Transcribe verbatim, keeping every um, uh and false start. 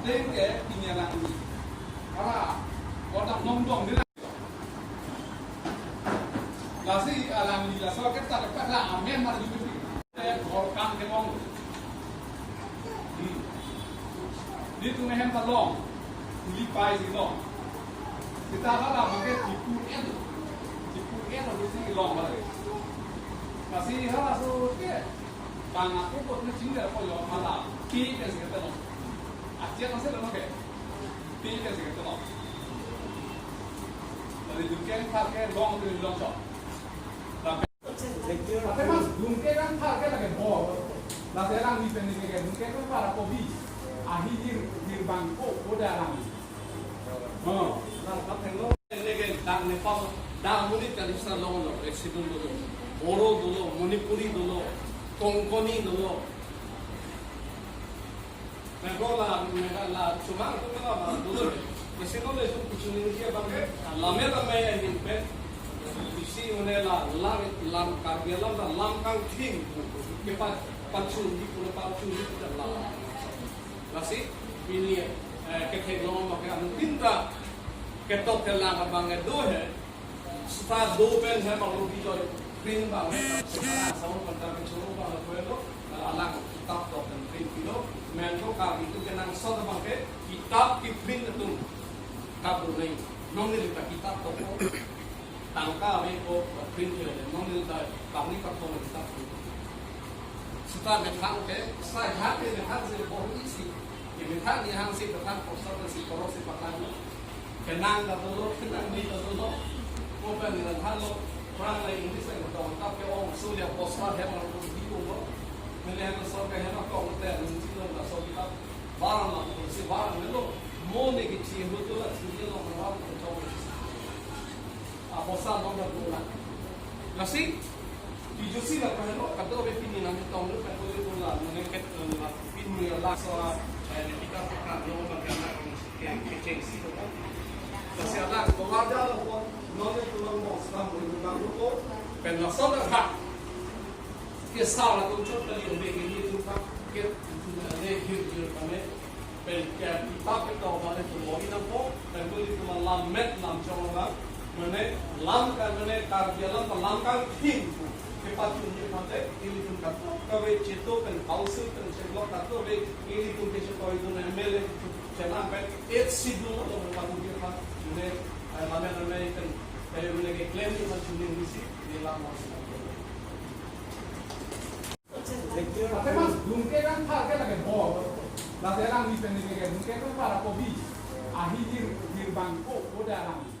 Tengke pini alangli. Hala, kota nongdong di. Lasi alangli laso ketak ketak la amen mar jupi. Te kor kam ke mong. Hmm. Di tu mehen ta long. Di pai si long. Kita hala mangke tipu en. Tipu en lo si long balik. Lasi hala so ke. Bang aku kot ni chingga ko yo hala. Pi ke si kita long. Aciak masih long ke. Pi ke si kita long. Dari Dunke Kangthar ke long tu long chok. Tapi mas Dunke Kangthar ke lagi bor. Lasi alangli pen ke Dunke Kangthar ko bi. Ahi dir dir bang ko ko da alangli. Oh. Lagi dang Nepal, dang monit kali sa long lo, Residung dolo, Boro dolo, Manipuri dolo, Konkoni dolo. Meghalaya, Meghalaya, chumang tu mela ba dolo. Kasi no le sum kuchuni dia bangke, lame lame ya hin pen. Isi mane la lam lam Karbi lam la lam kangthim. Ke pa pachun di pura pachun di pura lam. Lasi pini eh, kethek long ma ke anuttin ta ketok kelang abang do he. Seta do pen he bang lo bijoi print bang he. Sekarang sama pentar kecuru bang lo kue lo. Alang kitap do pen print kilo. Men ko kar itu kenang sot bang ke kitap ki print itu. Kabur nai. Nong ni lita kitap do ko. Tangka ave ko print kilo. Nong ni lita bang ni kitap do. Seta methang ke, seta jahak ke methang si bor isi. Ke methang ni hang si methang kosor si korok si patang. Kenang ta dolo, kenang ni ta dolo. Ko pen ni halo, perang la English la tong tap ke ong, so dia poster hem ko di ko lo. Mele hem so ke hem ko te ni si lo la so kita. Barang la ko si barang ni lo. Mo ne ke chi hu tu la si lo na ko chong. Aposa long da dula. Lasi, di jusi la kaheno, kado be pini nang tong lu kan boleh dula, nang ket dula, pini la so, eh, kita pekan lo, bagaimana ke kecil si lo. Lasi ada keluarga lo, nang itu lo mau sedang boleh dula lo, pen la so da ha. Ke sar atum chot kali ong be ke ni atum pak ke le hir hir kame pen ke kita ke tau bale tu mo inang po pen tu itu lam met lam chong lam mane lam kan mane Karbi lam lam kan thim ke patu ni pate ilitum kato kave cheto pen council pen cheblok kato ve ilitum ke cheto itu na M L A chelang pen eight schedule lo patu ke pa mane lam met lam met kan kayo mane ke claim ni patu ni misi ni lam lam. Tapi mas Dunke Kangthar ke lagi bor. Lasi alangli pen ke Dunke Kangthar ko bi. Ahi dir dir bang ko ko da alangli.